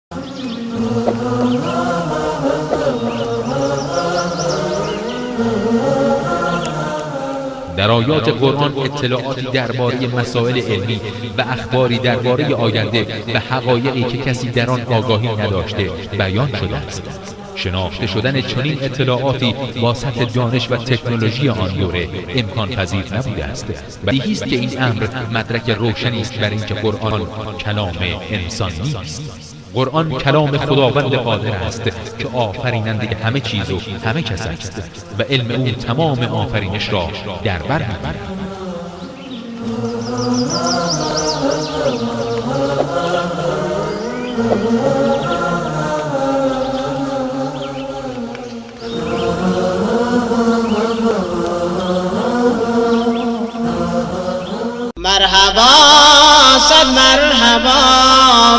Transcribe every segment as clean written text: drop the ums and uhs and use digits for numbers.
در آیات قرآن اطلاعاتی درباره مسائل علمی و اخباری درباره آینده و حقایقی که کسی در آن آگاهی نداشته بیان شده است. شناخته شدن چنین اطلاعاتی با سطح دانش و تکنولوژی آن دوره امکان پذیر نبوده است. بدیهی است که این امر مدرک روشنی است بر اینکه قرآن کلام انسان نیست. قرآن کلام خداوند قادر است که آفریننده همه چیز و همه کس است و علم او تمام آفرینش را در بر می‌گیرد. مرحبا صد مرحبا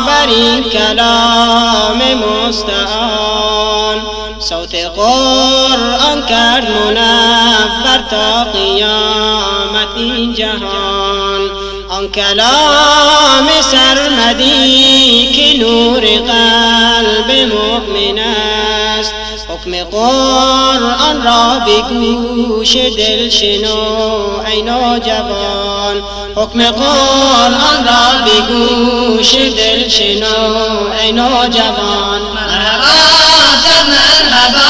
بر این کلام مستعان، صوت قرآن کرد منور تا قیامت این جهان. آن کلام سرمدی که نور قلب مؤمن است، حکم قرآن را به گوش دل شنو ای نوجوان، حکم قرآن را به گوش دل شنو ای نوجوان. مرحبا صد مرحبا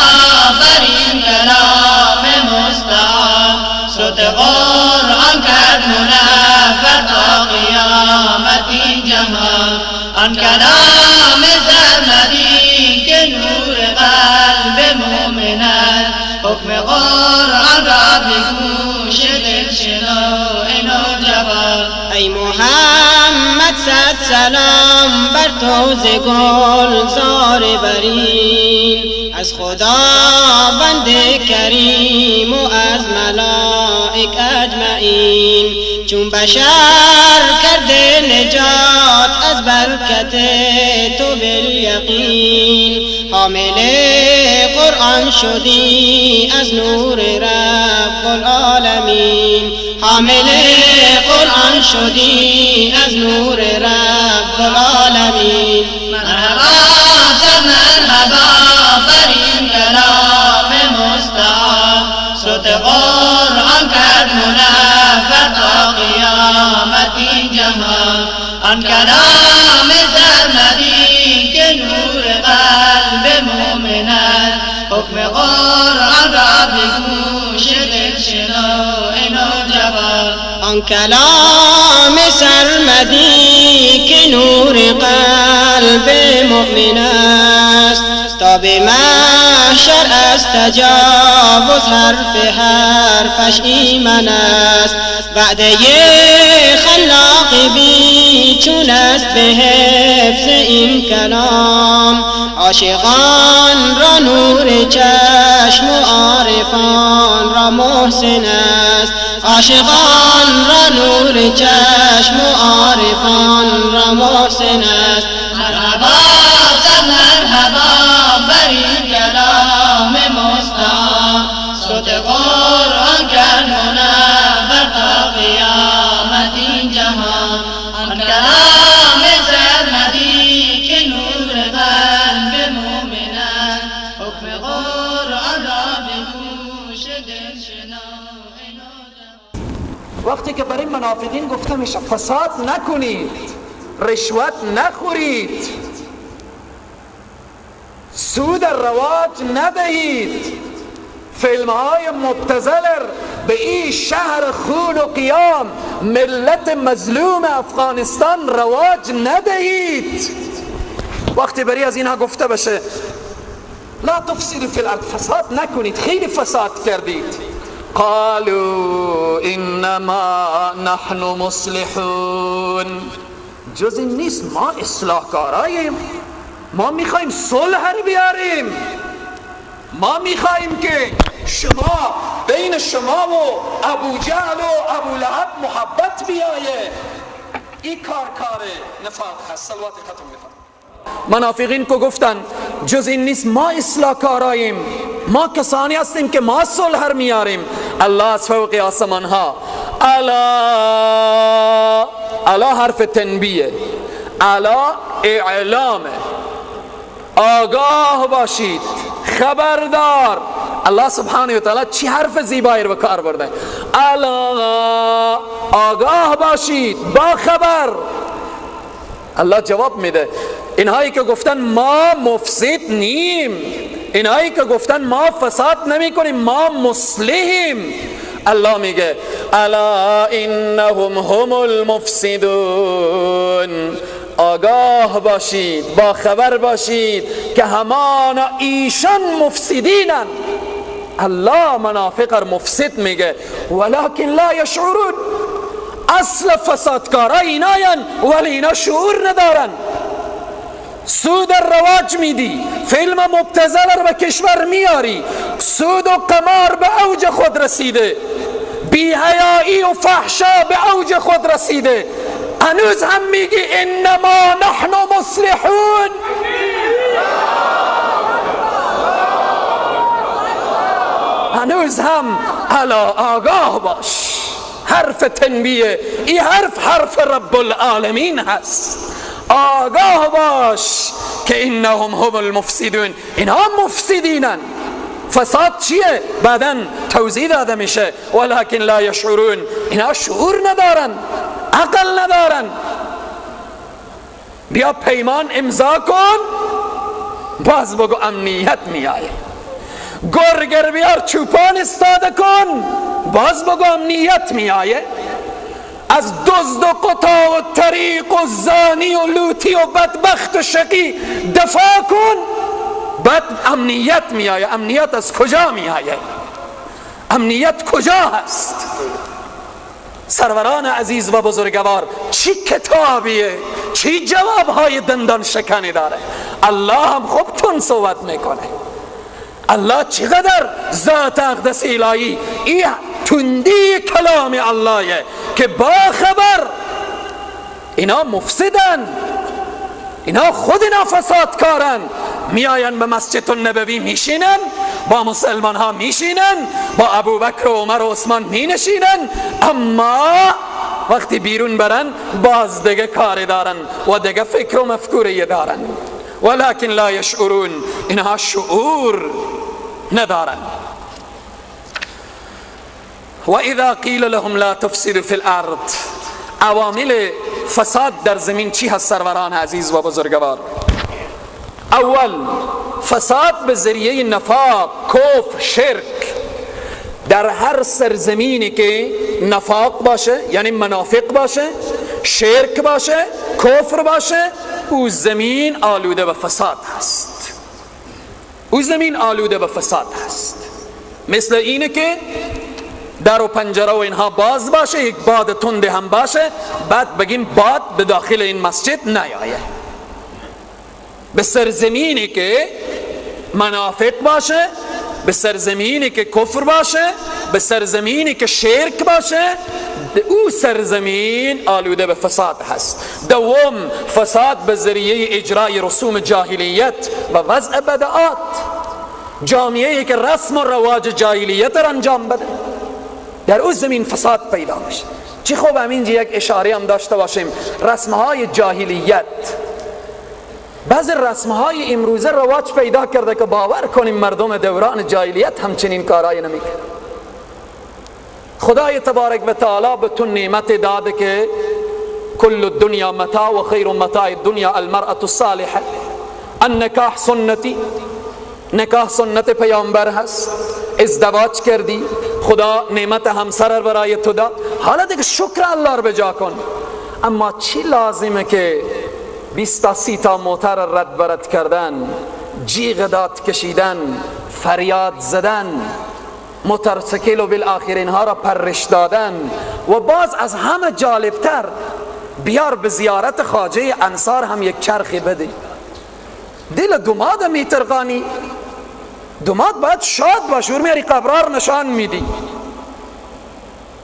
بر این کلام مستعان، صوت قرآن کرد منور تا قیامت این جهان. آن کلام سرمدی که نور قلب مؤمن است، حکم قرآن را به گوش دل شنو ای نوجوان. ای محمد صد سلام بر تو ز گلزار برین، از خداوند کریم و از ملائک اجمعین. چون بشر کرده نجات از برکت تو بالیقین، حامل قرآن شدی از نور رب العالمین، حامل قرآن شدی از نور رب العالمین. مرحبا صد مرحبا بر این کلام مستعان، صوت قرآن کرد منور تا قیامت این جهان. آن کلام سرمدی که نور قلب مؤمن است، حکم قرآن را به گوش دل شنو ای نوجوان. آن کلام سرمدی که نور قلب مؤمن است، تا به محشر از تجاوز حرف حرفش ایمن است. وعده خلاق بی چون است به حفظ این کلام، عاشقان را نور چشم و عارفان را محسن است، عاشقان را نور چشم و عارفان را محسن است. مرحبا صد مرحبا بر این کلام مستعان، صوت قرآن کرد منور تا قیامت این جهان. آن کلام سرمدی که نور قلب مؤمن است، حکم قرآن را به گوش دل شنو ای نوجوان. وقتی که برای منافقین گفته میشه فساد نکنید، رشوت نخورید، سود رواج ندهید، فیلم های مبتذل به این شهر خون و قیام ملت مظلوم افغانستان رواج ندهید. وقتی بری از اینها گفته بشه لا تفسدوا فی الارض، فساد نکنید، خیلی فساد کردید، قالوا انما نحن مصلحون، جز این نیست ما اصلاح کاراییم، ما میخوایم صلح رو بیاریم، ما میخوایم که شما بین شما و ابو جهل و ابو لهب محبت بیایه. این کار کار نفاق هست. صلوات ختم میفرمایید. منافقین کو گفتن جز این نیست ما اصلاح کاراییم، ما کسانی هستیم که ما صلح میاریم. الله از فوق آسمان ها الا، الا حرف تنبیه، الا اعلامه، آگاه باشید، خبردار. الله سبحانه و تعالی چی حرف زیبایی رو به کار برده؟ الا، آگاه باشید، با خبر. الله جواب میده اینهایی که گفتن ما مفسد نیم، اینهایی که گفتن ما فساد نمی کنیم، ما مصلحیم. الله میگه الا انهم هم المفسدون، آگاه باشید، با خبر باشید که همانا ایشان مفسدینن. الله منافق را مفسد میگه، ولکن لا یشعرون. اصل فسادکارا ایناین ولی اینا شعور ندارن. سود رواج میدی، فیلم مبتذل رو به کشور میاری، سود و قمار به اوج خود رسیده، بی‌حیایی و فحشا به اوج خود رسیده، هنوز هم میگی انما نحن مصلحون. هنوز هم الا آگاه باش. حرف تنبیه، این حرف حرف رب العالمین هست. آگاه باش که انهم هم المفسدون، اینها مفسدینن. فساد چیه؟ بعدا توضیح داده میشه. ولکن لا یشعرون، اینها شعور ندارن، عقل ندارن. بیا پیمان امضا کن، باز بگو امنیت میایه. گرگر بیار چوپان استاده کن، باز بگو امنیت میایه. از دزد و قطاع و طریق و زانی و لوتی و بدبخت و شقی دفاع کن، بعد امنیت میایه. امنیت از کجا میایه؟ امنیت کجا هست؟ سروران عزیز و بزرگوار، چی کتابیه، چی جوابهای دندان شکنی داره. الله هم خوب تون صحبت میکنه. الله چقدر ذات اقدس الهی، این تندی کلام اللهه که با خبر اینا مفسدن، اینا خود اینا فسادکارن. میاین به مسجد النبوی میشینن، با مسلمان ها میشینن، با ابوبکر و عمر و عثمان مینشینن، اما وقتی بیرون برن باز دیگه کاری دارن و دیگه فکر و مفکوره دارن. ولكن لا یشعرون، اینها شعور ندارن. و اذا قیل لهم لا تفسدوا فی الارض، عوامل فساد در زمین چی هست سروران عزیز و بزرگوار؟ اول، فساد به ذریعه نفاق، کفر، شرک. در هر سرزمینی که نفاق باشه، یعنی منافق باشه، شرک باشه، کفر باشه، او زمین آلوده به فساد هست. او زمین آلوده به فساد هست. مثل اینه که در و پنجره و اینها باز باشه، یک باد تند هم باشه، بعد بگیم باد به داخل این مسجد نیایه. به سرزمینی که منافق باشه، به سرزمینی که کفر باشه، به سرزمینی که شرک باشه، او سرزمین آلوده به فساد هست. دوم، فساد به ذریعه اجرای رسوم جاهلیت و وضع بدعات. جامعه که رسم و رواج جاهلیت را انجام بده، در او زمین فساد پیدا میشه. چی خوب همینجا یک اشاره هم داشته باشیم. رسمهای جاهلیت، بعض رسمهای امروزه رواج پیدا کرده که باور کنیم مردم دوران جاهلیت همچنین کارای نمیکرد. خدای تبارک و تعالی به تو نعمت داده که کل الدنیا متاع و خیر متاع الدنیا المرأة الصالحه. النکاح سنتی، نکاح سنت پیامبر هست. ازدواج کردی، خدا نعمت همسر برای تو داد، حالا دیگه شکر الله رو بجا کن. اما چی لازمه که 20 تا 30 تا موتر رد برد کردن، جیغ داد کشیدن، فریاد زدن، موتورسیکل و بالآخر اینها را پرش دادن، و باز از همه جالبتر بیار به زیارت خواجه انصار هم یک چرخی بده. دل دوماد میترقانی، دوماد باید شاد باشه، اور میاری قبرار نشان میدی.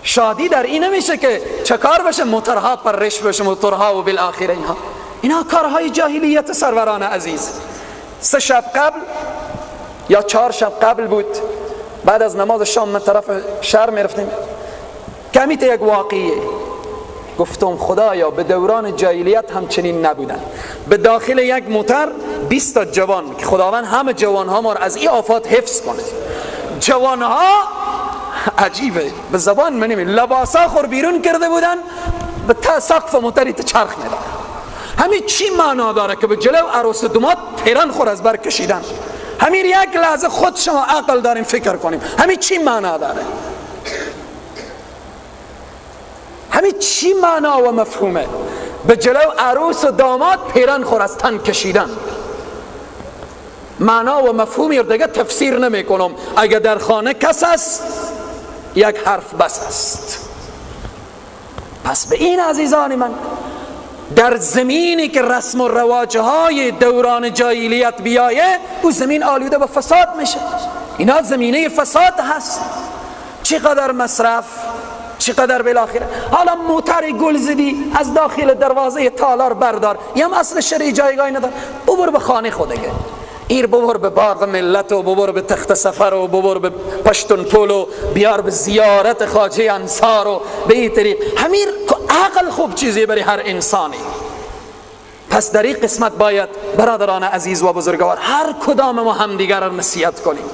شادی در این نمیشه که چکار بشه، موترها پرش بشه، موتورها و بالآخر اینها. اینا کارهای جاهلیت سروران عزیز. 3 شب قبل یا 4 شب قبل بود، بعد از نماز شام من طرف شهر میرفتیم، کمیت یک واقعیه. گفتم خدایا به دوران جاهلیت همچنین نبودن. به داخل یک موتر 20 تا جوان که خداوند همه جوان ها ما رو از این آفات حفظ کنه. جوان ها عجیبه، به زبان من نمی، لباسا خور بیرون کرده بودن، به سقف موتری چرخ میدن. همین چی معنا داره که به جلو عروس دومات پیرن خور از بر کشیدن؟ همین یک لحظه خود شما عقل داریم فکر کنیم، همین چی معنا داره؟ همین چی معنا و مفهومه؟ به جلو عروس و داماد پیرن خور از تن کشیدن. معنا و مفهومی رو دیگه تفسیر نمی کنم. اگه در خانه کس است یک حرف بس است. پس به این عزیزان من، در زمینی که رسم و رواجهای دوران جاهلیت بیایه، او زمین آلوده به فساد میشه. اینا زمینه فساد هست. چقدر مصرف، چقدر بالاخره. حالا موتر گل زدی از داخل دروازه تالار بردار، یم اصل شرعی جایگاهی ندار، ببر به خانه خودگه، ایر ببر به باغ ملت و ببر به تخت سفر و ببر به پشتون پول و بیار به زیارت خواجه انصار و به این طریق. همین عقل خوب چیزی برای هر انسانی. پس در این قسمت باید برادران عزیز و بزرگوار هر کدام ما همدیگر را نصیحت کنیم.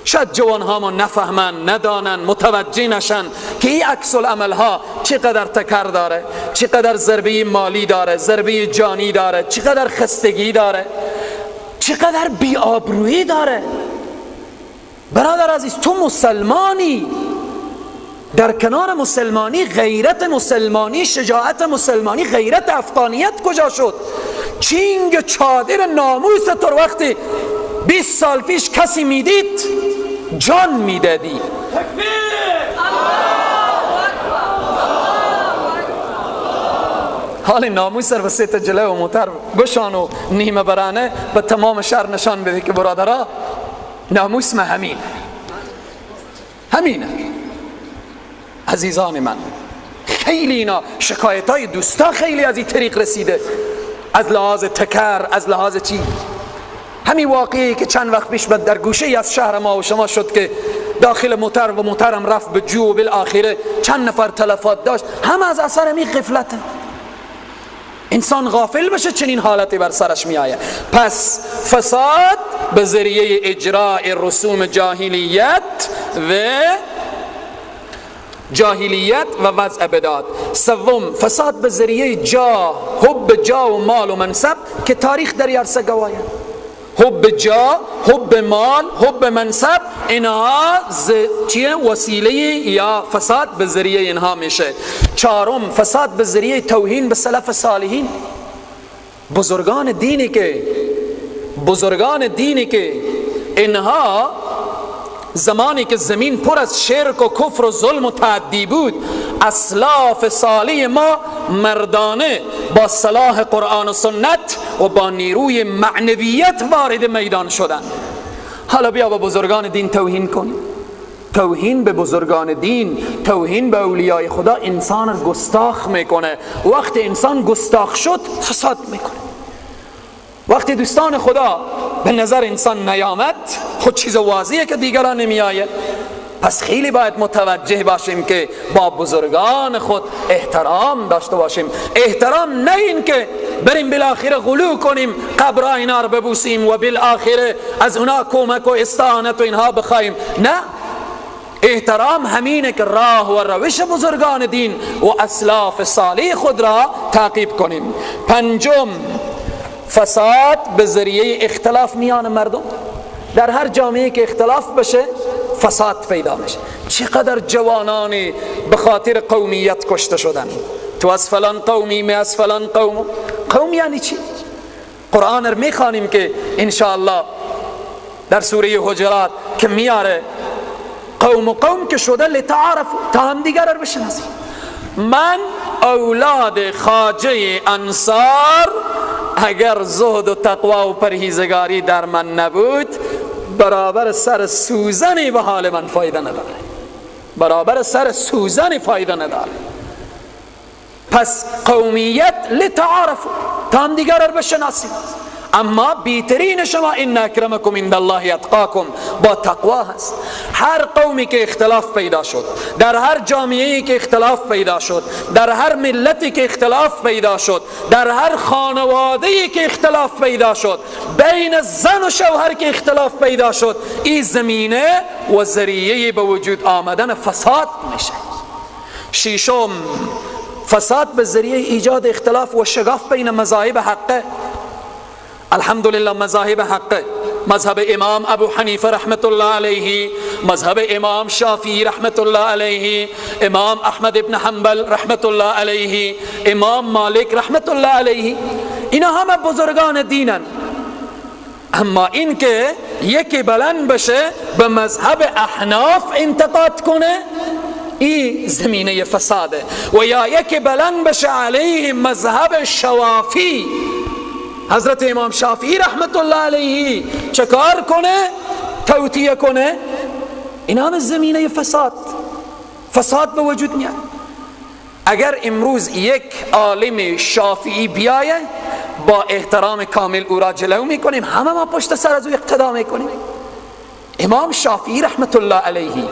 شاید جوان ها ما نفهمن، ندانن، متوجه نشن که این عکس العمل ها چقدر تکر داره، چقدر ضربه مالی داره، ضربه جانی داره، چقدر خستگی داره، چقدر بی‌آبرویی داره. برادر عزیز، تو مسلمانی، در کنار مسلمانی غیرت مسلمانی، شجاعت مسلمانی، غیرت افغانیت کجا شد؟ چینگ چادر ناموس تو وقتی 20 سال پیش کسی میدید جان میدادی. حال ناموس رو سه جلو و موتر بشان و نیمه برانه به تمام شهر نشان بده که برادرها ناموس ما همینه، همینه. عزیزان من، خیلی اینا شکایت های دوستا خیلی از این طریق رسیده، از لحاظ تکر، از لحاظ چی. همین واقعی که چند وقت پیش در گوشه از شهر ما و شما شد که داخل موتر و موترم رفت به جو و بالآخره چند نفر تلفات داشت، هم از اثر همین غفلته. انسان غافل بشه چنین حالتی بر سرش می آید. پس فساد به ذریعه اجراء رسوم جاهلیت و وضع بداد. سوم، فساد به ذریعه جا، حب جا و مال و منصب که تاریخ در عرصه گواهی. حب جا، حب مال، حب منصب، اینها چیه؟ وسیله یا فساد به ذریعه اینها میشه. چهارم، فساد به ذریعه توهین به سلف صالحین، بزرگان دینی که اینها زمانی که زمین پر از شرک و کفر و ظلم و تعدی بود، اسلاف صالح ما مردانه با صلاح قرآن و سنت و با نیروی معنویت وارد میدان شدند. حالا بیا با بزرگان دین توهین کن. توهین به بزرگان دین، توهین به اولیای خدا انسان رو گستاخ میکنه. وقتی انسان گستاخ شد فساد میکنه. وقتی دوستان خدا به نظر انسان نیامد، خود چیز واضحه که دیگران نمیآید. پس خیلی باید متوجه باشیم که با بزرگان خود احترام داشته باشیم. احترام نه این که بریم بالاخره غلو کنیم، قبر اینا رو ببوسیم و بالاخره از اونا کمک و استعانت و اینها بخوایم. نه، احترام همینه که راه و روش بزرگان دین و اسلاف صالح خود را تعقیب کنیم. پنجم، فساد به ذریعه اختلاف میان مردم. در هر جامعه که اختلاف بشه فساد پیدا میشه. چقدر جوانانی به خاطر قومیت کشته شدن. تو از فلان قومی، می از فلان قوم. قوم یعنی چی؟ قرآن رو میخوانیم که انشاءالله در سوره حجرات که میاره قوم و قوم که شده لتعارف، تا هم دیگر رو بشناسیم. من اولاد خواجه انصار، اگر زهد و تقوا و پرهیزگاری در من نبود، برابر سر سوزنی به حال من فایده نداره. برابر سر سوزنی فایده نداره. پس قومیت لتعارف، تا هم دیگر رو بشناسیم. اما بیترین شما ان اکرمکم عند الله اتقاکم، با تقوا هست. هر قومی که اختلاف پیدا شد، در هر جامعه‌ای که اختلاف پیدا شد، در هر ملتی که اختلاف پیدا شد، در هر خانواده‌ای که اختلاف پیدا شد، بین زن و شوهر که اختلاف پیدا شد، این زمینه و ذریعه به وجود آمدن فساد میشه. ششم، فساد به ذریعه ایجاد اختلاف و شگاف بین مذاهب حقه. الحمدلله مذاهب حقه، مذهب امام ابو حنیفه رحمت الله علیه، مذهب امام شافعی رحمت الله علیه، امام احمد ابن حنبل رحمت الله علیه، امام مالک رحمت الله علیه، اینا همه بزرگان دینن. اما این که یکی بلند بشه به مذهب احناف انتقاد کنه، این زمینه فساده. و یا یکی بلند بشه علیه مذهب شوافی، حضرت امام شافعی رحمت الله علیه چکار کنه؟ توطیه کنه. این همه زمینه فساد، فساد به وجود میاد. اگر امروز یک عالم شافعی بیایه، با احترام کامل او را جلو میکنیم، همه ما پشت سر از او اقتدا میکنیم. امام شافعی رحمت الله علیه،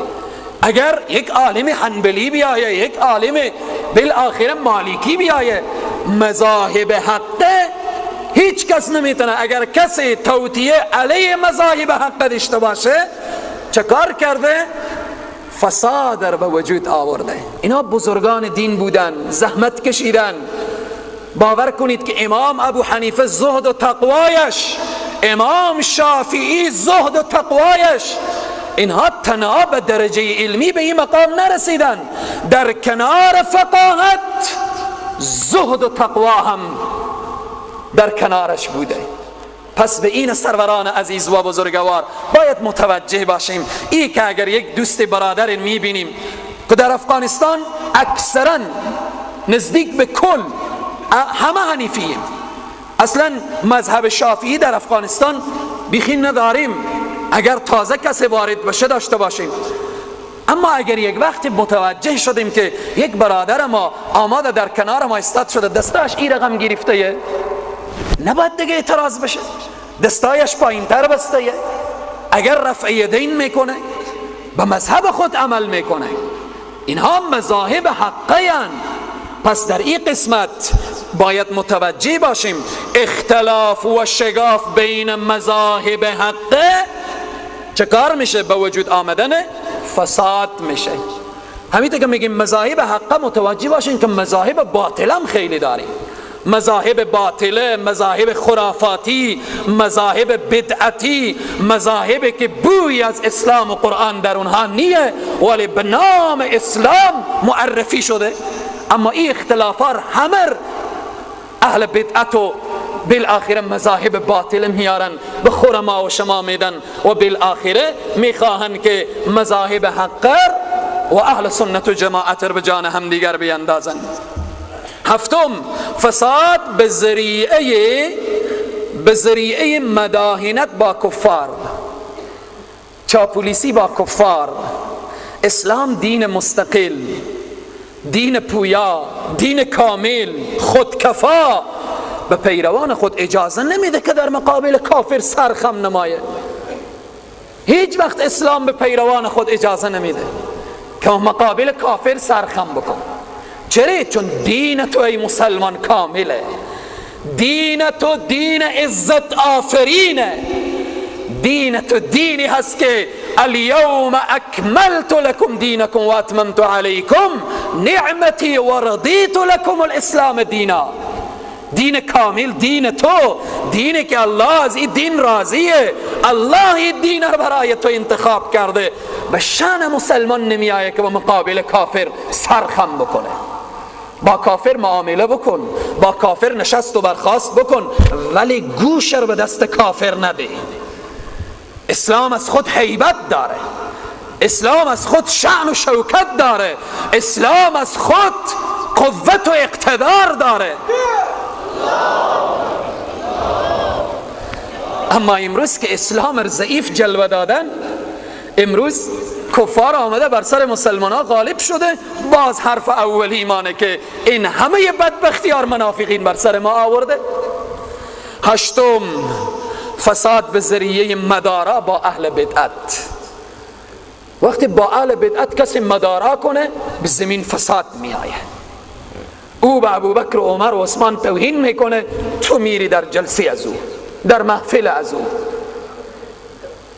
اگر یک عالم حنبلی بیایه، یک عالم بالآخره مالکی بیایه، مذاهب حقه هیچ کس نمیتونه. اگر کسی توطیه علیه مذاهب حق داشته باشه، چه کار کرده؟ فساد در به وجود آورده. اینا بزرگان دین بودن، زحمت کشیدن. باور کنید که امام ابو حنیفه زهد و تقوایش، امام شافعی زهد و تقوایش، اینها تنها به درجه علمی به این مقام نرسیدن، در کنار فقاهت زهد و تقوا هم در کنارش بوده. پس به این سروران عزیز و بزرگوار باید متوجه باشیم. ای که اگر یک دوست برادر میبینیم که در افغانستان اکثرا نزدیک به کل همه حنیفییم، اصلا مذهب شافعی در افغانستان بیخی نداریم، اگر تازه کسی وارد بشه داشته باشیم. اما اگر یک وقت متوجه شدیم که یک برادر ما آماده در کنار ما استاد شده، دستاش این رقم گرفته، نباید دیگه اعتراض بشه، دستایش پایین تر بسته، اگر رفع یدین میکنه به مذهب خود عمل میکنه. اینها مذاهب حقه. پس در این قسمت باید متوجه باشیم اختلاف و شگاف بین مذاهب حقه چه کار میشه؟ به وجود آمدن فساد میشه. همینطور که میگیم مذاهب حقه، متوجه باشیم که مذاهب باطل هم خیلی داریم. مذاهب باطله، مذاهب خرافاتی، مذاهب بدعتی، مذاهب که بوی از اسلام و قرآن در اونها نیه ولی به نام اسلام معرفی شده. اما این اختلافات همه اهل بدعت و بالآخره مذاهب باطل میارن به خور ما و شما میدن و بالآخره میخواهن که مذاهب حق و اهل سنت و جماعت رو به جان هم دیگر بیندازن. هفتم، فساد به ذریعه مداهنت با کفار، چاپولیسی با کفار. اسلام دین مستقل، دین پویا، دین کامل، خودکفا، به پیروان خود اجازه نمیده که در مقابل کافر سرخم نمایه. هیچ وقت اسلام به پیروان خود اجازه نمیده که مقابل کافر سرخم بکن. چرا؟ چون دین تو ای مسلمان کامله، دین تو دین عزت آفرینه، دین تو دینی هست که الیوم اکملت لکم دینکم و اتممت علیکم نعمتی و رضیت لکم الاسلام دینا. دین کامل، دین تو، دینی که الله از این دین راضیه، الله این دین رو برای تو انتخاب کرده. به شأن مسلمان نمیآیه که با مقابل کافر سرخم بکنه. با کافر معامله بکن، با کافر نشست و برخاست بکن، ولی گوش رو به دست کافر نده. اسلام از خود هیبت داره، اسلام از خود شأن و شوکت داره، اسلام از خود قوت و اقتدار داره. اما امروز که اسلام ضعیف جلوه دادن، امروز کفار آمده بر سر مسلمان ها غالب شده. باز حرف اول ایمانه که این همه بدبختیار منافقین بر سر ما آورده. هشتم، فساد به ذریعه مدارا با اهل بدعت. وقتی با اهل بدعت کسی مدارا کنه به زمین فساد می آید. او به ابوبکر و عمر و عثمان توهین میکنه، تو میری در جلسه از او، در محفل از او.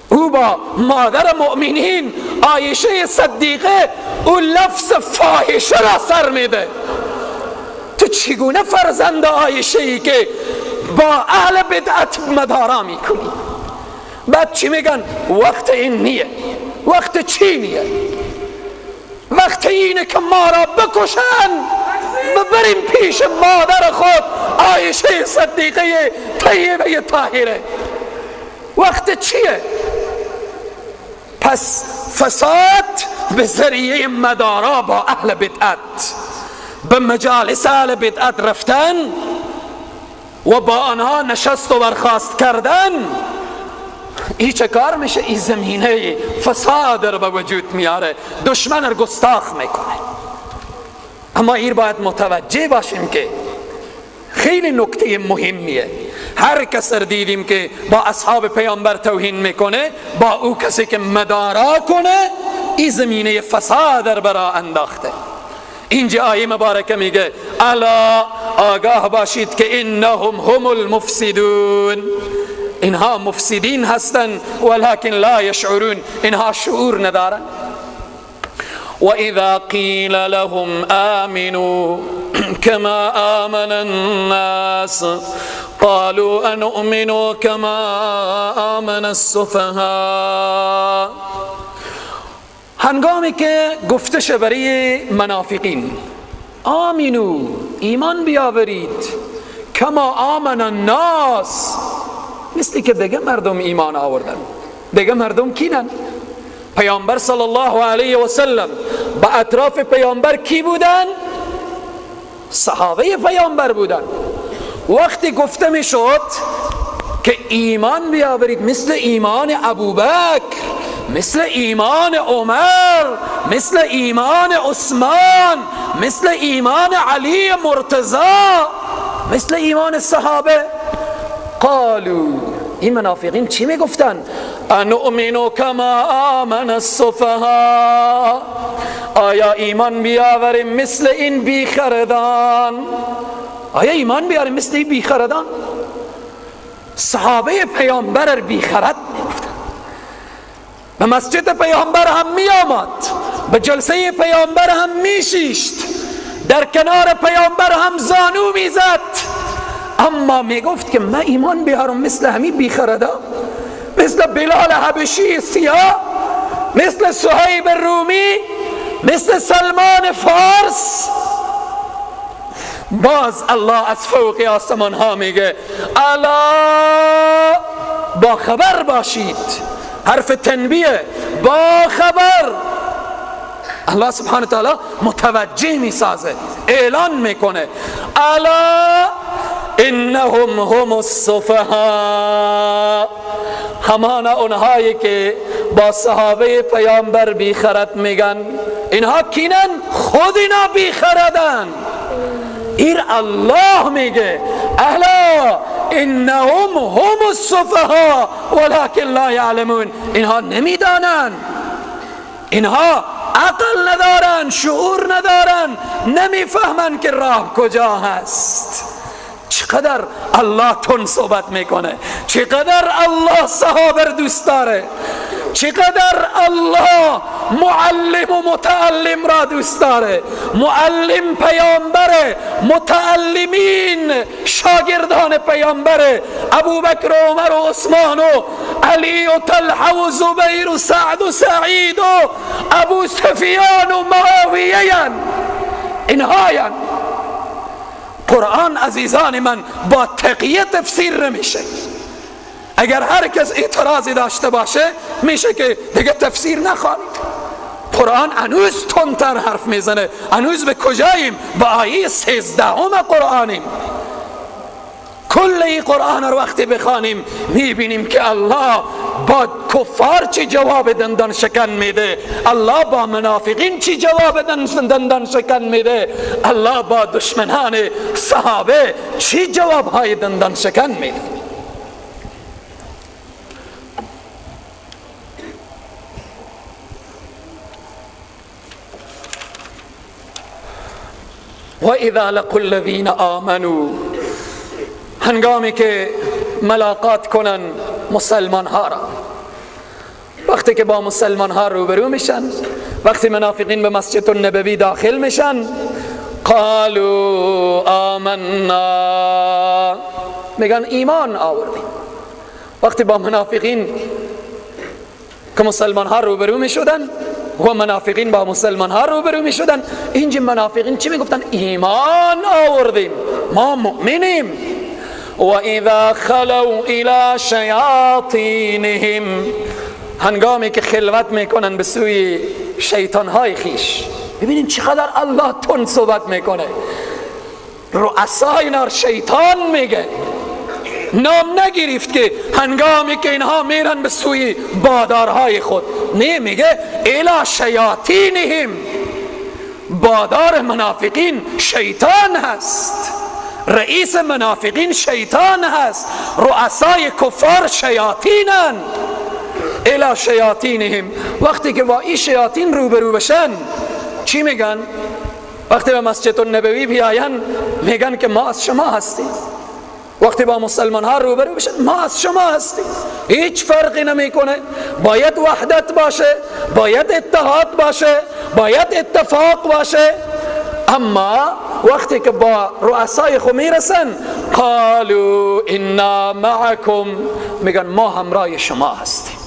او با مادر مؤمنین عایشه صدیقه او لفظ فاحشه را سر میده. تو چگونه فرزند عایشه ای که با اهل بدعت مدارا میکنی؟ بعد چی میگن؟ وقت این نیه. وقت چی نیه؟ وقت اینه که ما را بکشن، ببریم پیش مادر خود عایشه صدیقه طیبه طاهره. وقت چیه؟ پس فساد به ذریعه مدارا با اهل بدعت، به مجالس اهل بدعت رفتن و با آنها نشست و برخاست کردن، این چه کار میشه؟ این زمینه فساد رو به وجود میاره، دشمن رو گستاخ میکنه. اما این باید متوجه باشیم که خیلی نکته مهمیه. هر کس رو دیدیم که با اصحاب پیامبر توهین میکنه، با او کسی که مدارا کنه، این زمینه فساد رو برا انداخته. اینجا آیه مبارکه میگه الا، آگاه باشید که انهم هم المفسدون، اینها مفسدین هستند، ولكن لا یشعرون، اینها شعور ندارن. وإذا قيل لهم آمنوا كما آمن الناس قالوا أنؤمن كما آمن السفهاء. هنگامی که گفته شه برای منافقین آمینو، ایمان بیاورید، کما آمن الناس، مثلی که دیگه مردم ایمان آوردن. دیگه مردم کینن؟ پیامبر صلی الله علیه و سلم با اطراف پیامبر کی بودن؟ صحابه پیامبر بودن. وقتی گفته می شد که ایمان بیاورید مثل ایمان ابوبکر، مثل ایمان عمر، مثل ایمان عثمان، مثل ایمان علی مرتضی، مثل ایمان صحابه، قالوا، این منافقین چی میگفتن؟ انؤمن کما آمن السفهاء، آیا ایمان بیاوریم مثل این بیخردان؟ آیا ایمان بیاریم مثل این بیخردان؟ صحابه پیامبر بیخرد میگفتن. به مسجد پیامبر هم می آمد، به جلسه پیامبر هم می شیشت، در کنار پیامبر هم زانو می زد، اما می گفت که من ایمان بیارم مثل همین بیخردا، مثل بلال حبشی سیاه، مثل صهیب رومی، مثل سلمان فارس. باز الله از فوق آسمان ها میگه الا، با خبر باشید. حرف تنبیه، با خبر. الله سبحانه تعالی متوجه میسازه، اعلان میکنه الا انهم هم السفهاء، همانا اونهایی که با صحابه پیامبر بیخرد میگن، اینها کینن؟ خود اینا بیخردن. ایر الله میگه الا انهم هم السفهاء ولكن لا یعلمون، اینها نمیدانن، اینها عقل ندارن، شعور ندارن، نمیفهمن که راه کجا هست. چقدر الله تون صحبت میکنه، چقدر الله صحابه دوست داره، چقدر الله معلم و متعلم را دوست داره. معلم پیامبره، متعلمین شاگردان پیامبره، ابوبکر و عمر و عثمان و علی و طلحه و زبیر و سعد و سعید و ابو سفیان و معاویه، اینهاین. قرآن عزیزان من با تقیه تفسیر نمیشه. اگر هر کس اعتراضی داشته باشه میشه که دیگه تفسیر نخوانید. قرآن هنوز تندتر حرف میزنه. هنوز به کجاییم؟ به آیه 13 قرآنیم. کل ای قرآن رو وقتی بخوانیم میبینیم که الله با کفار چی جواب دندان شکن میده، الله با منافقین چی جواب دندان شکن میده، الله با دشمنان صحابه چی جواب های دندان شکن میده. و اذا لقوا الذین آمنوا، هنگامی که ملاقات کنن مسلمان ها را، وقتی که با مسلمان ها روبرو میشن، وقتی منافقین به مسجد النبوی داخل میشن، قالوا آمنا، میگن ایمان آوردیم. وقتی با منافقین که مسلمان ها روبرو میشدن و منافقین با مسلمان ها روبرو میشدن، اینجا منافقین چی میگفتن؟ ایمان آوردیم، ما مؤمنیم. و اذا خلوا الى شیاطینهم، هنگامی که خلوت میکنن به سوی شیطان های خیش. ببینین چقدر الله تون صحبت میکنه، رؤسای نار شیطان میگه، نام نگرفت که هنگامی که اینها میرن به سوی بادارهای خود، نه، میگه الی شیاطینهم، بادار منافقین شیطان هست، رئیس منافقین شیطان هست، رؤسای کفار شیاطینن. الی شیاطینهم، وقتی که با این شیاطین روبرو بشن چی میگن؟ وقتی به مسجد النبوی بیاین میگن که ما از شما هستیم. وقتی با مسلمان ها روبرو بشن ما از شما هستیم، هیچ فرقی نمیکنه. باید وحدت باشه، باید اتحاد باشه، باید اتفاق باشه. اما وقتی که با رؤسای خود میرسن، قالوا انا معکم، میگن ما همراه شما هستیم.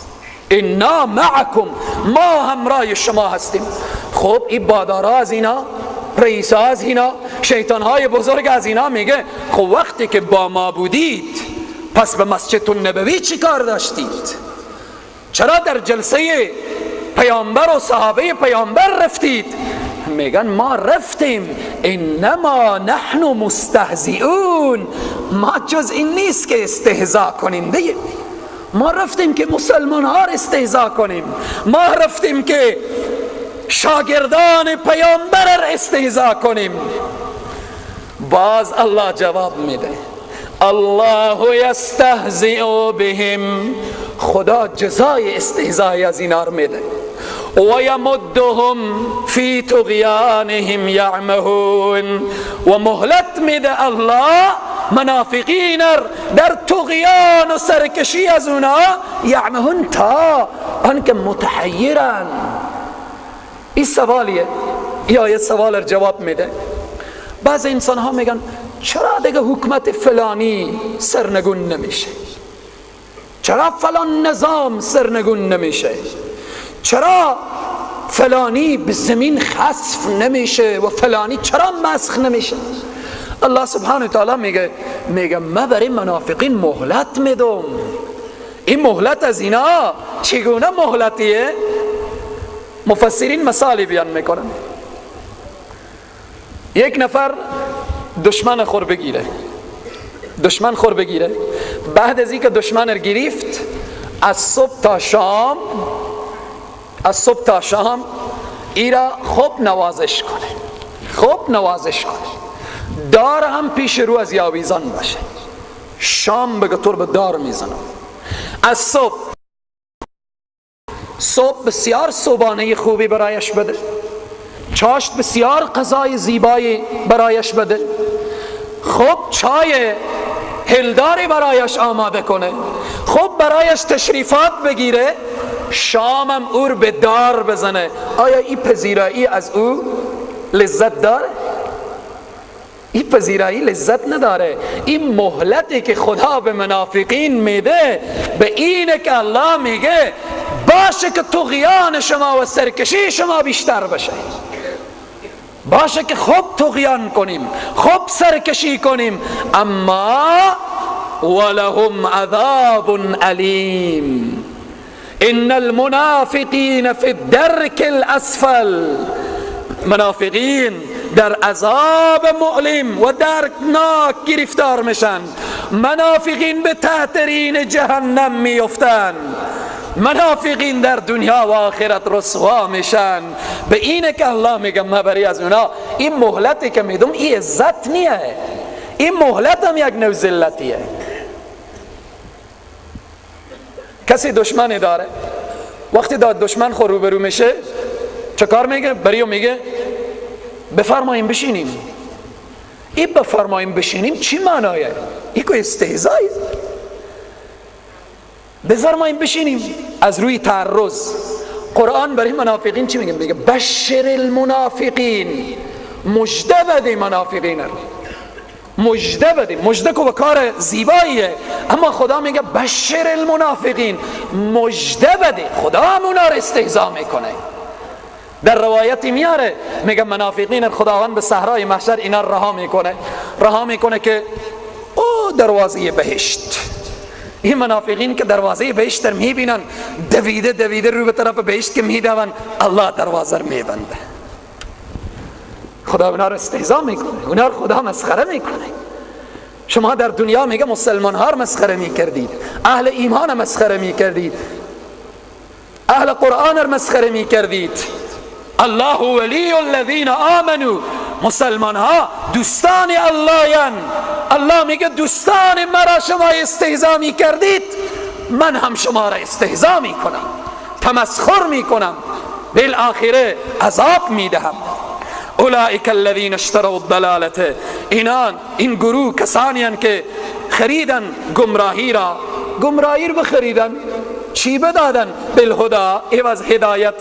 انا معکم، ما همراه شما هستیم. خب این بادارا از اینا، رئیسا از اینا، شیطانهای بزرگ از اینا میگه خب وقتی که با ما بودید پس به مسجد النبوی چی کار داشتید؟ چرا در جلسه پیامبر و صحابه پیامبر رفتید؟ میگن ما رفتیم، انما نحن مستهزئون، ما جز این نیست که استهزا کنیم دیگه. ما رفتیم که مسلمان ها را استهزا کنیم، ما رفتیم که شاگردان پیامبر را استهزا کنیم. باز الله جواب میده، الله یستهزئ بهم، خدا جزای استهزای از اینا را میده. و یمدهم فی طغیانهم یعمهون، و مهلت میده الله منافقین در طغیان و سرکشی از اونا، یعمهون، تا آنکه متحیرن. این سوالیه، یا یه سوال را جواب میده. بعض انسان ها میگن چرا دیگه حکومت فلانی سرنگون نمیشه؟ چرا فلان نظام سرنگون نمیشه؟ چرا فلانی به زمین خسف نمیشه و فلانی چرا مسخ نمیشه؟ الله سبحانه و تعالی میگه من برای منافقین مهلت میدم. این مهلت از اینا چگونه مهلتیه؟ مفسرین مثالی بیان میکنن. یک نفر دشمن خور بگیره، دشمن خور بگیره، بعد از اینکه دشمن رو گرفت از صبح تا شام، از صبح تا شام ایرا خوب نوازش کنه، خوب نوازش کنه، دار هم پیش رو از یاویزان باشه، شام بگه طور به دار میزنم. از صبح بسیار صبحانه خوبی برایش بده، چاشت بسیار غذای زیبایی برایش بده، خوب چای هلداری برایش آماده کنه، خوب برایش تشریفات بگیره، شامم اور به دار بزنه. آیا این پذیرایی از او لذت داره؟ این پذیرایی لذت نداره. این مهلتی که خدا به منافقین میده به اینه که الله میگه باشه که طغیان شما و سرکشی شما بیشتر بشه، باشه که خوب طغیان کنیم، خوب سرکشی کنیم، اما ولهم عذاب علیم ان المنافقین فی الدرک الاسفل. منافقین در عذاب مؤلم و دردناک گرفتار میشن. منافقین به تحترین جهنم میفتن. منافقین در دنیا و آخرت رسوا میشن. به اینه که الله میگه من برای از اونا این مهلتی که میدم این عزت نیه، این مهلت هم یک نوع ذلتیه. کسی دشمن داره، وقتی داد دشمن خود روبرو میشه چه کار میگه؟ بریو میگه بفرماییم بشینیم. این بفرماییم بشینیم چی معنایه؟ این که استهزایی. بفرماییم بشینیم از روی تعرض. قرآن برای منافقین چی میگه؟ میگه بشر المنافقین، مژده بده منافقین، مژده بده. مژده که کار زیباییه، اما خدا میگه بشر المنافقین، مژده بده. خدا هم اونا رو استهزا میکنه. در روایتی میاره میگه منافقین خداوند به صحرای محشر اینا رها میکنه، رها میکنه که او دروازه بهشت. این منافقین که دروازه بهشت در میبینن دویده دویده رو به طرف بهشت که میدون، الله دروازه رو میبنده. خدا اونا رو استهزا میکنه، اونا رو خدا مسخره میکنه. شما در دنیا میگه مسلمان ها رو مسخره میکردید، اهل ایمان مسخره میکردید، اهل قرآن رو مسخره میکردید. الله ولی الذین آمنوا، مسلمان ها دوستان الله. الله میگه دوستان مرا شما استهزا میکردید، من هم شما را استهزا میکنم، تمسخر میکنم، بالآخره عذاب میدهم. اولئک الذین اشتروا الضلالة، اینان این گروه کسانی هستند که خریدن گمراهی را، گمراهی را بخریدن، چی بدادن؟ بالهدی، عوض هدایت،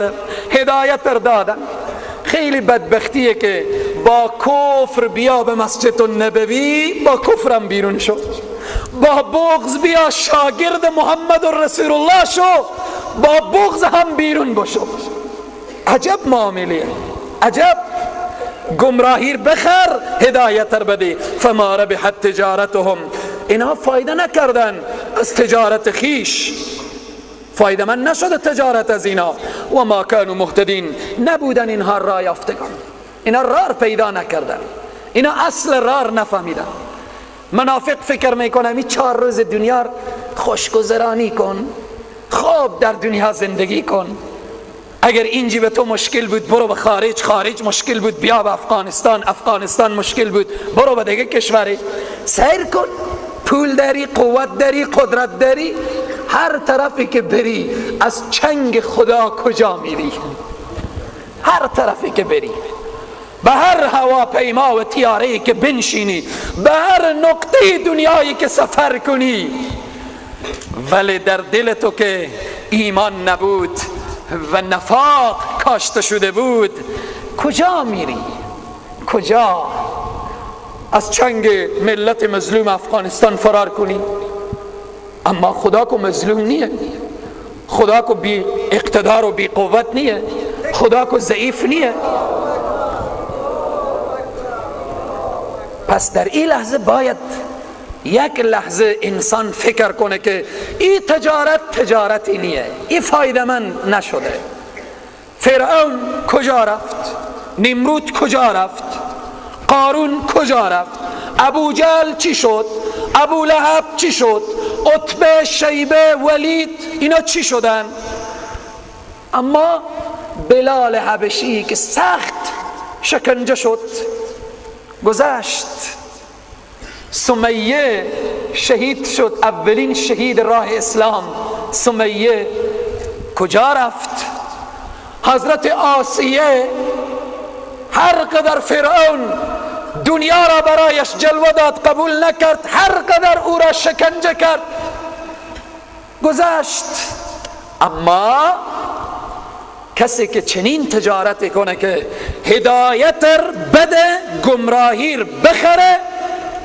هدایت را دادن. خیلی بدبختیه که با کفر بیا به مسجد النبوی، با کفرم بیرون شو، با بغض بیا شاگرد محمد رسول الله شو، با بغض هم بیرون بشو. عجب معامله، عجب. گمراهی بخر، هدایت بده. فما ربحت تجارتهم، اینها فایده نکردن از تجارت خیش، فایده من نشده تجارت از اینا. و ما کانوا مهتدین، نبودن اینها راه یافتگان، اینا راه پیدا نکردن، اینا اصل راه نفهمیدن. منافق فکر میکنه می 4 روز دنیا خوشگذرانی کن، خوب در دنیا زندگی کن، اگر اینجی به تو مشکل بود برو به خارج، خارج مشکل بود بیا به افغانستان، افغانستان مشکل بود برو به دیگه کشوری، سیر کن، پول داری، قوت داری، قدرت داری، هر طرفی که بری از چنگ خدا کجا میری؟ هر طرفی که بری، به هر هواپیما و تیاره‌ای که بنشینی، به هر نقطه دنیایی که سفر کنی، ولی در دل تو که ایمان نبود و نفاق کاشته شده بود، کجا میری؟ کجا از چنگ ملت مظلوم افغانستان فرار کنی؟ اما خدا کو مظلوم نیه، خدا کو بی اقتدار و بی قوت نیه، خدا کو ضعیف نیه. پس در این لحظه باید یک لحظه انسان فکر کنه که این تجارت تجارتی نیه، این فایده من نشده. فرعون کجا رفت؟ نمرود کجا رفت؟ قارون کجا رفت؟ ابو جهل چی شد؟ ابو لهب چی شد؟ عتبه، شیبه، ولید، اینا چی شدن؟ اما بلال حبشی که سخت شکنجه شد گذشت، سمیه شهید شد، اولین شهید راه اسلام سمیه کجا رفت؟ حضرت آسیه هر قدر فرعون دنیا را برایش جلوه داد قبول نکرد، هر قدر او را شکنجه کرد گذشت. اما کسی که چنین تجارت کنه که هدایت بده، گمراهی بخره،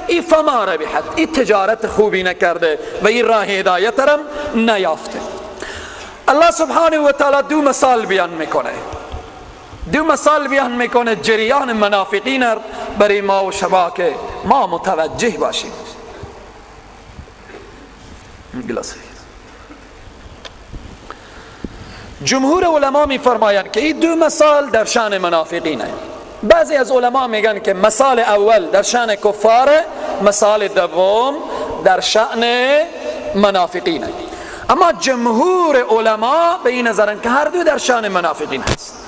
ای فما ربحت، ای تجارت خوبی نکرده و این راه هدایت رم نیافته. الله سبحانه و تعالی دو مثال بیان میکنه، دو مثال بیان میکنه جریان منافقین برای ما و شما که ما متوجه باشیم. جمهور علما میفرمایند که این دو مثال در شأن منافقینه. بعضی از علما میگن که مثال اول در شأن کفار، مثال دوم در شأن منافقینه. اما جمهور علما به این نظرن که هر دو در شأن منافقین هست.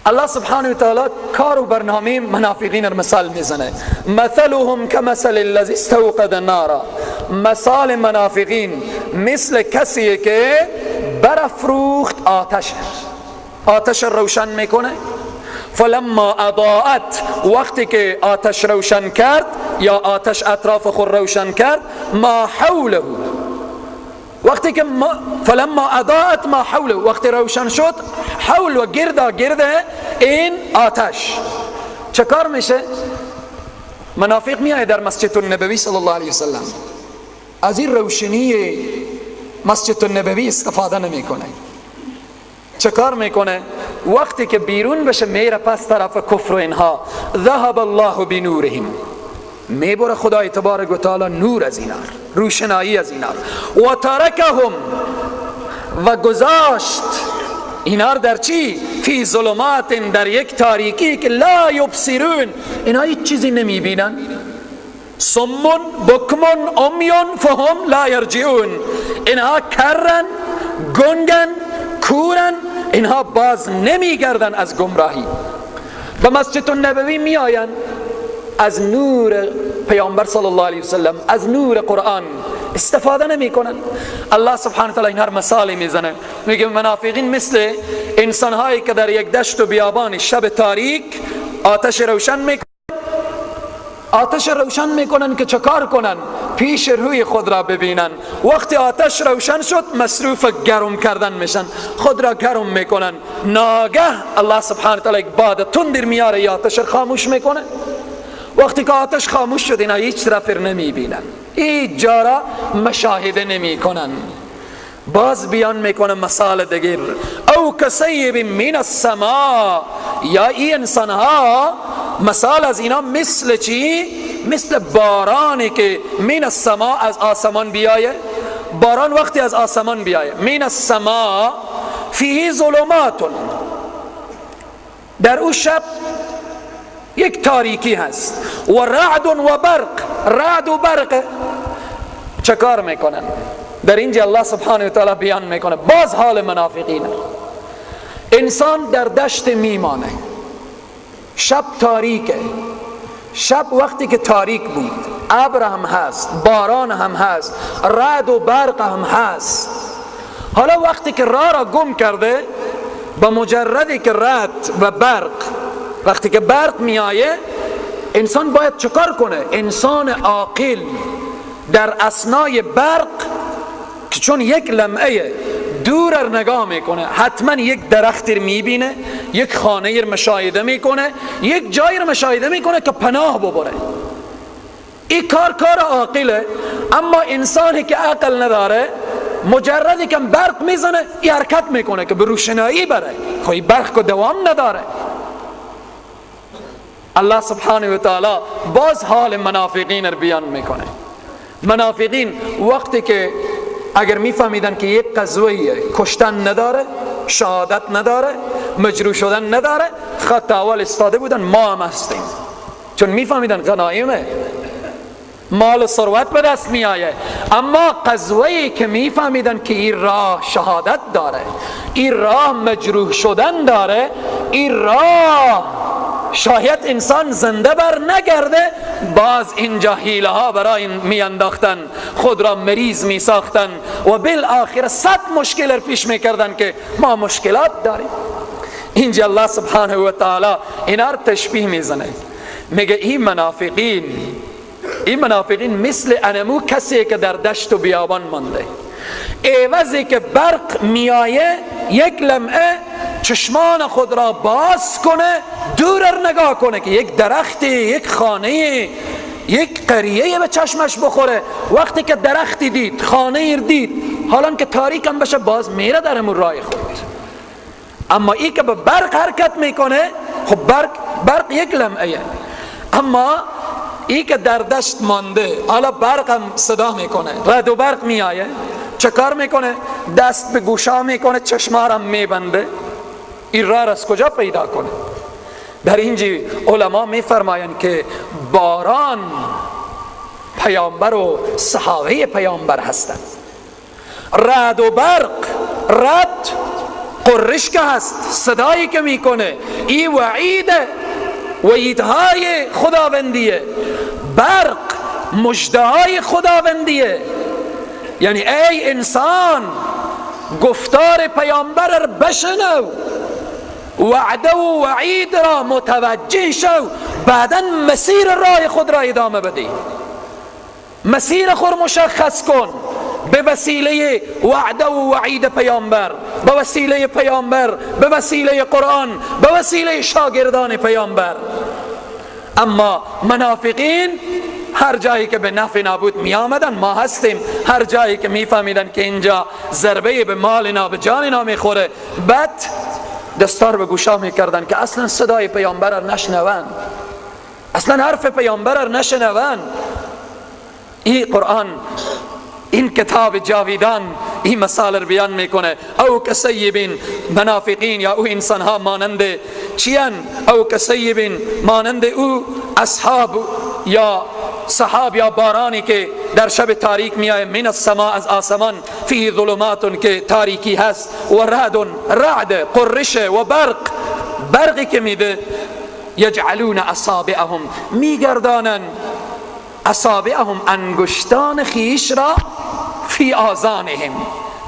الله سبحانه و تعالی کار و برنامه منافقین را مثال میزنه. مثلهم كمثل الذي استوقد نارا، مثال منافقین مثل کسی که برافروخت آتش، آتش روشن میکنه. فلما اضاءت، وقتی که آتش روشن کرد یا آتش اطراف خود روشن کرد، ما حوله، وقتی که فلما اضاءت ما حوله، وقتی روشن شد حول و گردا گرده این آتش، چه کار میشه؟ منافق میای در مسجد النبوی صلی الله علیه وسلم، از این روشنی مسجد النبوی استفاده نمیکنه. چه کار میکنه؟ وقتی که بیرون بشه میره پس طرف کفر و اینها، ذهب الله بنورهم، میبره خدای تبارک و تعالی نور از اینا، روشنایی از اینا، و ترکهم، و گذاشت اینا در چی؟ فی ظلمات، در یک تاریکی که لا یبصرون، اینا هیچ چیزی نمیبینن. صم بکم عمی فهم لا یرجعون، اینها کرن، گنگن، کورن، اینها باز نمیگردن از گمراهی. به مسجد النبوی میآیند، از نور پیامبر صلی الله علیه وسلم، از نور قرآن استفاده نمی کنن. الله سبحانه وتعالی اینها مثال میزنه، میگه منافقین مثل انسان هایی که در یک دشت و بیابان شب تاریک آتش روشن میکنن، آتش روشن میکنن که چکار کنن؟ پیش روی خود را ببینن. وقتی آتش روشن شد مصروف گرم کردن میشن، خود را گرم میکنن. ناگه الله سبحانه وتعالی یک باد تندر میاره، یا آتش خاموش میکنه. وقتی که آتش خاموش شد اینا هیچ طرف نمیبینن، هیچ جا را مشاهده نمیکنن. باز بیان میکنه مثال دیگر، او کصیب من السماء، یا این انسان ها مثال از اینا مثل چی؟ مثل بارانی که من السماء، از آسمان بیایه. باران وقتی از آسمان بیایه، من السماء فیه ظلمات، در او شب یک تاریکی هست، و رعد و برق، رعد و برق. چه کار میکنن؟ در اینجا الله سبحانه و تعالی بیان میکنه باز حال منافقین. انسان در دشت میمانه، شب تاریکه، شب وقتی که تاریک بود ابر هم هست، باران هم هست، رعد و برق هم هست. حالا وقتی که راه را گم کرده، با مجردی که رعد و برق، وقتی که برق میایه انسان باید چکار کنه؟ انسان عاقل در اثنای برق که چون یک لمعه دور نگاه میکنه، حتما یک درخت رو میبینه، یک خانه رو مشاهده میکنه، یک جای رو مشاهده میکنه که پناه ببره. این کار کار عاقله. اما انسانی که عقل نداره، مجردی که برق میزنه این حرکت میکنه که به روشنایی بره، خب این برق که دوام نداره. الله سبحانه و تعالی باز حال منافقین رو بیان میکنه. منافقین وقتی که اگر میفهمیدن که یک قضویه، کشتن نداره، شهادت نداره، مجروح شدن نداره، خط اول استاده بودن ما هم هستیم، چون میفهمیدن غنایمه، مال و ثروت به دست میآیه. اما قضویی که میفهمیدن که این راه شهادت داره، این راه مجروح شدن داره، این راه شاید انسان زنده بر نگرده، باز اینجا حیله ها برای میانداختن، خود را مریض میساختن و بالآخره 100 مشکل پیش میکردن که ما مشکلات داریم. اینجا الله سبحانه و تعالی اینا رو تشبیه میزنه، میگه این منافقین، این منافقین مثل انمو کسی که در دشت و بیابان مانده، عوضی که برق میایه یک لمعه چشمان خود را باز کنه، دور نگاه کنه که یک درختی، یک خانه، یک قریه به چشمش بخوره. وقتی که درختی دید، خانه دید، حالا که تاریک هم بشه باز میره در امون راه خود. اما ای که به برق حرکت میکنه، خب برق یک لمعه، اما ای که در دشت مانده، حالا برق هم صدا میکنه، رد و برق میآیه، چه کار میکنه؟ دست به گوشا میکنه، چشما را میبنده. این راه را از کجا پیدا کنه؟ در اینجا علما میفرمایند که باران پیامبر و صحابه پیامبر هستند، رعد و برق، رعد قرش که هست، صدایی که میکنه، ای وعیده، وعیدهای خداوندیه. برق مژده‌های خداوندیه. یعنی ای انسان گفتار پیامبر بشنو، وعده و وعید را متوجه شو، بعدا مسیر راه خود را ادامه بده، مسیر خود مشخص کن به وسیله وعده و وعید پیامبر، به وسیله پیامبر، به وسیله قرآن، به وسیله شاگردان پیامبر. اما منافقین هر جایی که به نفع نابود می آمدن، ما هستیم، هر جایی که می فهمیدن که اینجا ضربه به مال نا، به جان نا میخوره، بعد دستار به گوشا میکردن که اصلا صدای پیامبر نشنون، اصلا حرف پیامبر نشنون. این قرآن، این کتاب جاویدان این مسائل رو بیان میکنه. او کسیبین، منافقین یا او انسان ها مانند چیان؟ او کسیبین، مانند او اصحاب یا سحاب یا بارانی که در شب تاریک میآید، من السما، از آسمان، فی ظلمات، که تاریکی هست، و رعد، رعد قرش، و برق، برقی که میده، یجعلون اصابعهم، میگردانن، اصابعهم، انگشتان خیش را، فی آذانهم،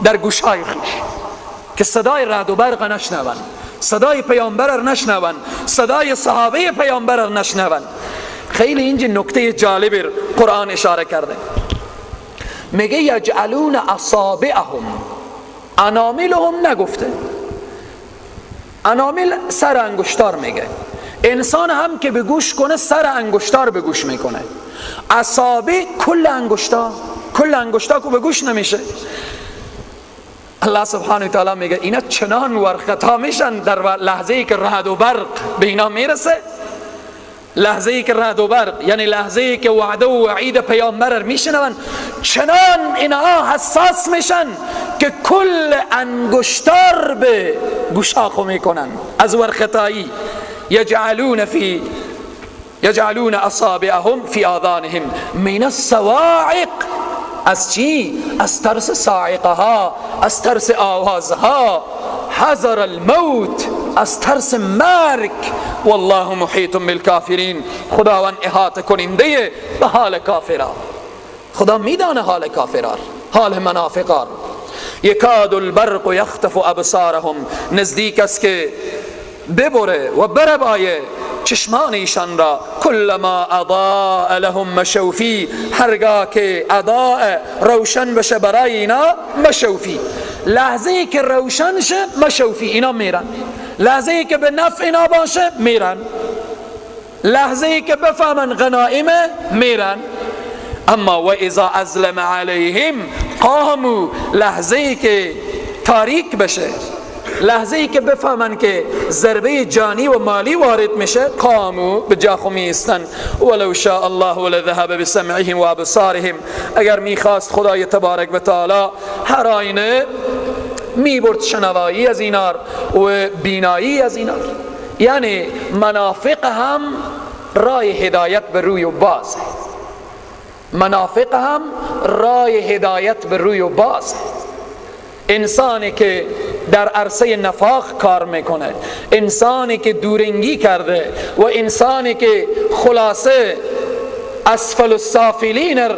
در گوشهای خیش، که صدای رعد و برق نشنون، صدای پیامبر نشنون، صدای صحابه پیامبر نشنون. خیلی اینجا نکته جالب قرآن اشاره کرده، میگه یجعلون اصابعهم، اناملهم نگفته، انامل سر انگشتار میگه. انسان هم که به گوش کنه سر انگشتار به گوش میکنه، اصابع کل انگشتا، کل انگشتا که به گوش نمیشه. الله سبحانه و تعالی میگه اینا چنان ورخطا میشن در لحظه ای که رعد و برق به اینا میرسه، لحظه ای که رعد و برق، یعنی لحظه ای که وعده و وعید پیامبر میشنون، چنان اینها حساس میشن که کل انگشتار به گوشاخو میکنن از ورخطایی. یجعلون اصابعهم فی آذانهم من الصواعق، از چی؟ از ترس صاعقه ها، از ترس آوازها، حذر الموت، از ترس مرگ. والله محیط بالکافرین، خداوند احاطه کننده به حال کافران. خدا میدانه حال کافران، حال منافقان. یکاد البرق یخطف ابصارهم، نزدیک است که ببره و بربایه چشمان ایشان را. کلما اضاء لهم مشوا فی، هرگاه که اضاء روشن بشه برای اینا، مشوا فی، لحظه ای که روشن شه مشوا فی، اینا میرن. لحظه ای که به نفع اینا باشه میرن، لحظه ای که بفهمن غنائمه میرن. اما و اذا ازلم علیهم قاموا، لحظه ای که تاریک بشه، لحظه ای که بفهمن که ضربه جانی و مالی وارد میشه، قامو، به جا خو میستن. ولو شاء الله لذهب بسمعهم و ابصارهم، اگر میخواست خدای تبارک و تعالی هر آینه میبرد شنوایی از اینار و بینایی از اینار. یعنی منافق هم رای هدایت به روی و باز، منافق هم رای هدایت به روی و باز. انسانی که در عرصه نفاق کار میکنه، انسانی که دورنگی کرده و انسانی که خلاصه اسفل السافلین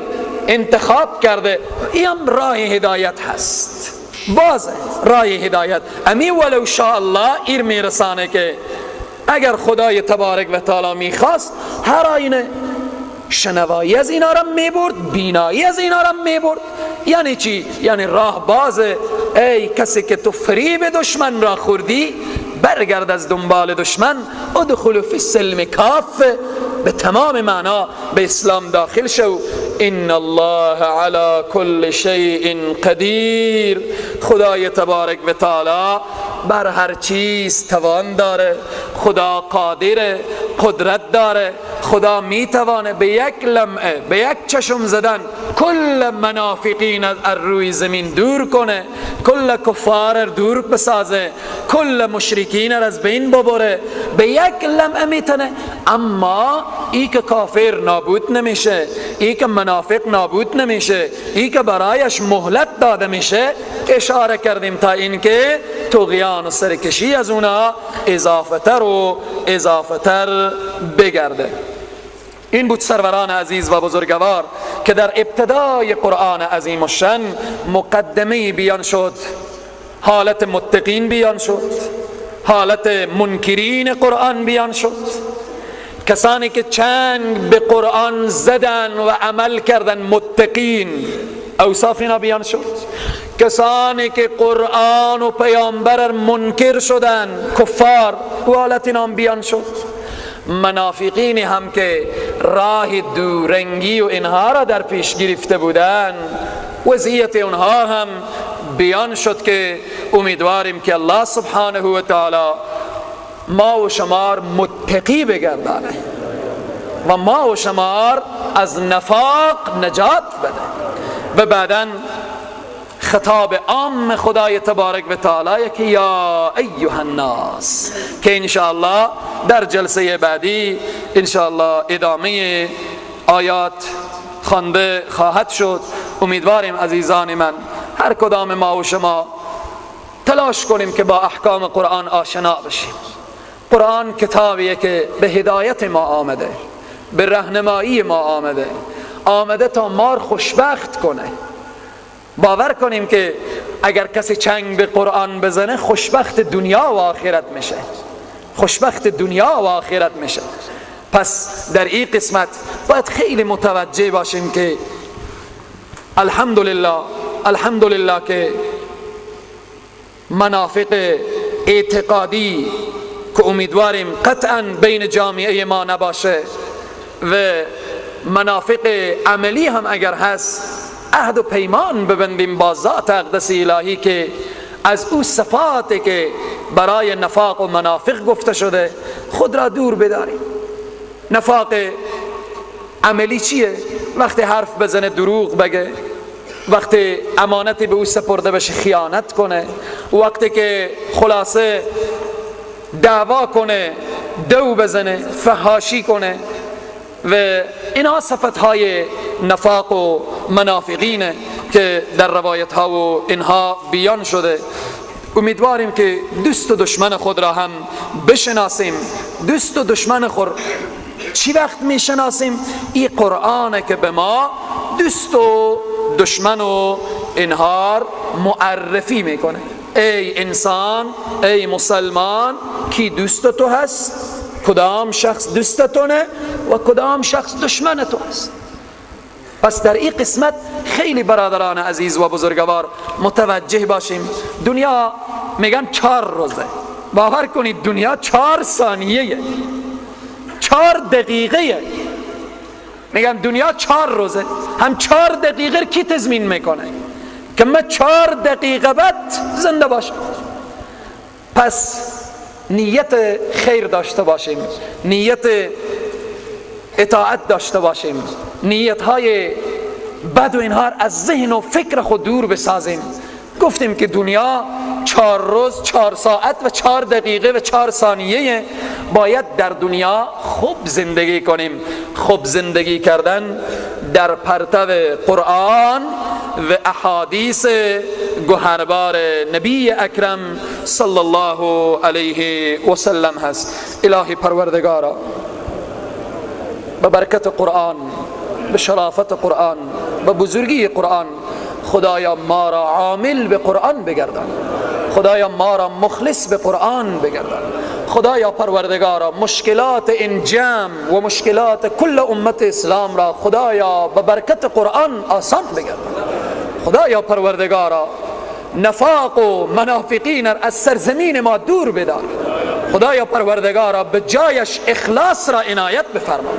انتخاب کرده، این هم راه هدایت هست، باز راه هدایت. امی ولو شاء الله ایر میرسانه که اگر خدای تبارک و تعالی میخواست هر آینه شنوایی از اینا را میبرد، بینایی از اینا را میبرد. یعنی چی؟ یعنی راه بازه. ای کسی که تو فریب دشمن را خوردی، برگرد از دنبال دشمن، ادخلوا فی السلم کافه، به تمام معنا به اسلام داخل شو. ان الله علی کل شیء قدیر، خدای تبارک و تعالی بر هر چیز توان داره، خدا قادره، قدرت داره، خدا میتوانه به یک لمعه، به یک چشم زدن کل منافقین از روی زمین دور کنه، کل کفار دور بسازه، کل مشرکین از بین ببره، به یک لمعه میتونه. اما ای که کافر نابود نمیشه، ای که منافق نابود نمیشه، ای که برایش مهلت داده میشه، اشاره کردیم تا اینکه طغیان و سرکشی از اونا اضافه تر و اضافه تر بگرده. این بود سروران عزیز و بزرگوار که در ابتدای قرآن عظیم الشأن مقدمه بیان شد، حالت متقین بیان شد، حالت منکرین قرآن بیان شد، کسانی که چنگ به قرآن زدن و عمل کردن متقین، اوصاف اینا بیان شد، کسانی که قرآن و پیامبر منکر شدن کفار، و حالت اینا بیان شد، منافقین هم که راه دورنگی و اینها را در پیش گرفته بودن وضعیت اونها هم بیان شد که امیدواریم که الله سبحانه و تعالی ما و شمار متقی بگردانه و ما و شمار از نفاق نجات بده. و بعدا خطاب عام خدای تبارک و تعالی که یا ایها الناس، که انشاءالله در جلسه بعدی انشاءالله ادامه آیات خوانده خواهد شد. امیدواریم عزیزان من هر کدام ما و شما تلاش کنیم که با احکام قرآن آشنا بشیم. قرآن کتابیه که به هدایت ما آمده، به رهنمایی ما آمده، آمده تا ما رو خوشبخت کنه. باور کنیم که اگر کسی چنگ به قرآن بزنه خوشبخت دنیا و آخرت میشه، خوشبخت دنیا و آخرت میشه. پس در این قسمت باید خیلی متوجه باشیم که الحمدلله، الحمدلله که منافق اعتقادی که امیدواریم قطعا بین جامعه ما نباشه و منافق عملی هم اگر هست، عهد و پیمان ببندیم با ذات اقدس الهی که از او صفاتی که برای نفاق و منافق گفته شده خود را دور بداریم. نفاق عملی چیه؟ وقتی حرف بزنه دروغ بگه، وقتی امانتی به او سپرده بشه خیانت کنه، وقتی که خلاصه دعوا کنه، دو بزنه، فحاشی کنه، و اینها صفتهای نفاق و منافقینه که در روایت ها و اینها بیان شده. امیدواریم که دوست و دشمن خود را هم بشناسیم. دوست و دشمن خود چی وقت میشناسیم؟ این قرآنه که به ما دوست و دشمن و اینها معرفی میکنه. ای انسان، ای مسلمان، کی دوست تو هست، کدام شخص دوستتونه و کدام شخص دشمن تو هست. پس در این قسمت خیلی برادران عزیز و بزرگوار متوجه باشیم. دنیا میگن 4 روزه، باور کنید دنیا 4 ثانیه، 4 دقیقه. میگن دنیا 4 روزه، هم 4 دقیقه کی تضمین میکنه که من 4 دقیقه بعد زنده باشم؟ پس نیت خیر داشته باشیم، نیت اطاعت داشته باشیم، نیت های بد و اینها از ذهن و فکر خود دور بسازیم. گفتیم که دنیا 4 روز، 4 ساعت و 4 دقیقه و 4 ثانیه. باید در دنیا خوب زندگی کنیم. خوب زندگی کردن در پرتو قرآن و احادیث گوهربار نبی اکرم صلی الله علیه و سلم هست. الهی پروردگارا، به برکت قرآن، به شرافت قرآن، به بزرگی قرآن، خدایا ما را عامل به قرآن بگردان، خدایا ما را مخلص به قرآن بگردان. خدایا پروردگارا مشکلات این جمع و مشکلات کل امت اسلام را خدایا به برکت قرآن آسان بگردان. خدایا پروردگارا نفاق و منافقین از سرزمین ما دور بدار. خدایا پروردگارا به جایش اخلاص را عنایت بفرما.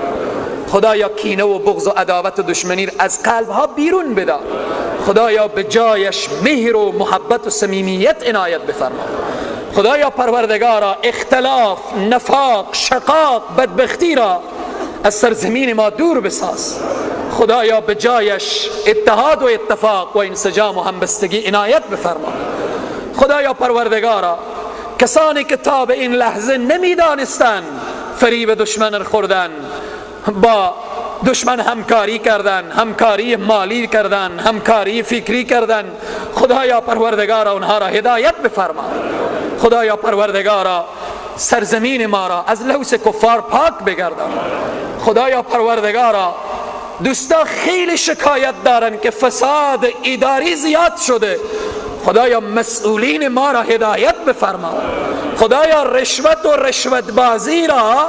خدایا کینه و بغض و عداوت و دشمنی از قلب ها بیرون بدار. خدایا به جایش مهر و محبت و صمیمیت عنایت بفرما. خدایا پروردگارا اختلاف، نفاق، شقاق، بدبختی را از سرزمین ما دور بساز. خدایا به جایش اتحاد و اتفاق و انسجام و همبستگی عنایت بفرما. خدایا پروردگارا کسانی که تا به این لحظه نمیدانستند فریب دشمن خوردن، با دشمن همکاری کردن، همکاری مالی کردن، همکاری فکری کردن. خدایا پروردگارا اونها را هدایت بفرما. خدایا پروردگارا سرزمین ما را از لوث کفار پاک بگردان. خدایا پروردگارا دوستا خیلی شکایت دارن که فساد اداری زیاد شده. خدایا مسئولین ما را هدایت بفرما. خدایا رشوت و رشوت بازی را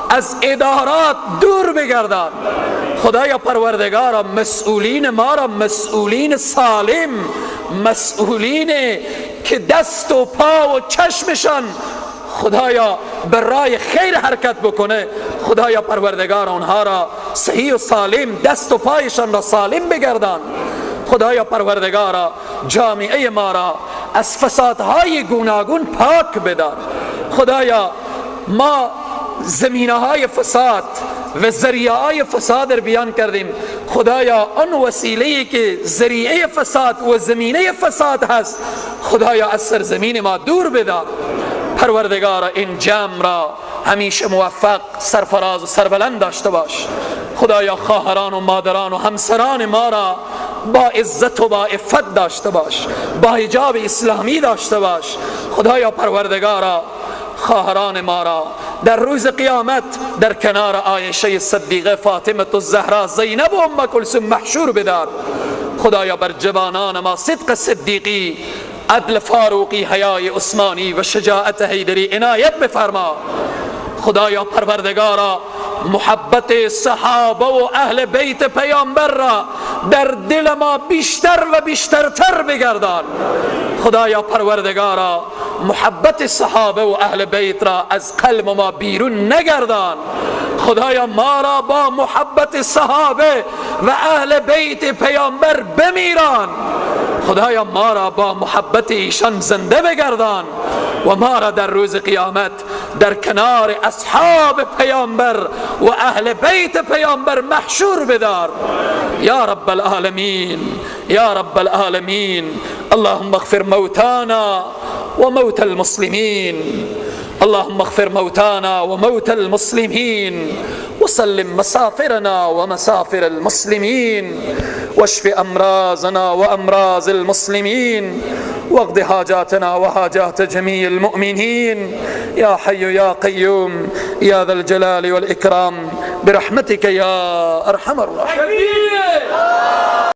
از ادارات دور بگردان. خدایا پروردگارا مسئولین ما را مسئولین سالم، مسئولین که دست و پا و چشمشان خدایا به رای خیر حرکت بکنه، خدایا پروردگار آنها را صحیح و سالم، دست و پایشان را سالم بگردان. خدایا پروردگارا جامعه ما را از فسادهای گوناگون پاک بدار. خدایا ما زمینه های فساد و ذریعه های فساد را بیان کردیم. خدایا آن وسیله که ذریعه فساد و زمینه فساد هست، خدایا از سرزمین ما دور بدار. پروردگارا این جمع را همیشه موفق، سرفراز و سربلند داشته باش. خدایا خواهران و مادران و همسران ما را با عزت و با عفت داشته باش، با حجاب اسلامی داشته باش. خدایا پروردگارا خواهران ما را در روز قیامت در کنار عایشه صدیقه، فاطمه الزهرا، زینب و ام کلثوم محشور بدار. خدایا بر جوانان ما صدق صدیقی، عدل فاروقی، حیای عثمانی و شجاعت حیدری عنایت بفرما. خدایا پروردگارا محبت صحابه و اهل بیت پیامبر را در دل ما بیشتر و بیشترتر بگردان. خدایا پروردگارا محبت صحابه و اهل بیت را از قلب ما بیرون نگردان. خدایا ما را با محبت صحابه و اهل بیت پیامبر بمیران. خدایا ما را با محبت ایشان زنده بگردان و ما را در روز قیامت در کنار اصحاب پیامبر و اهل بیت پیامبر محشور بدار. یا رب العالمین، یا رب العالمین، اللهم اغفر موتانا وموتى المسلمين، اللهم اغفر موتانا وموتى المسلمين، وسلم مسافرنا ومسافر المسلمين، واشف أمراضنا وأمراض المسلمين، واقض حاجاتنا وحاجات جميع المؤمنين، يا حي يا قيوم يا ذا الجلال والإكرام، برحمتك يا أرحم الراحمين.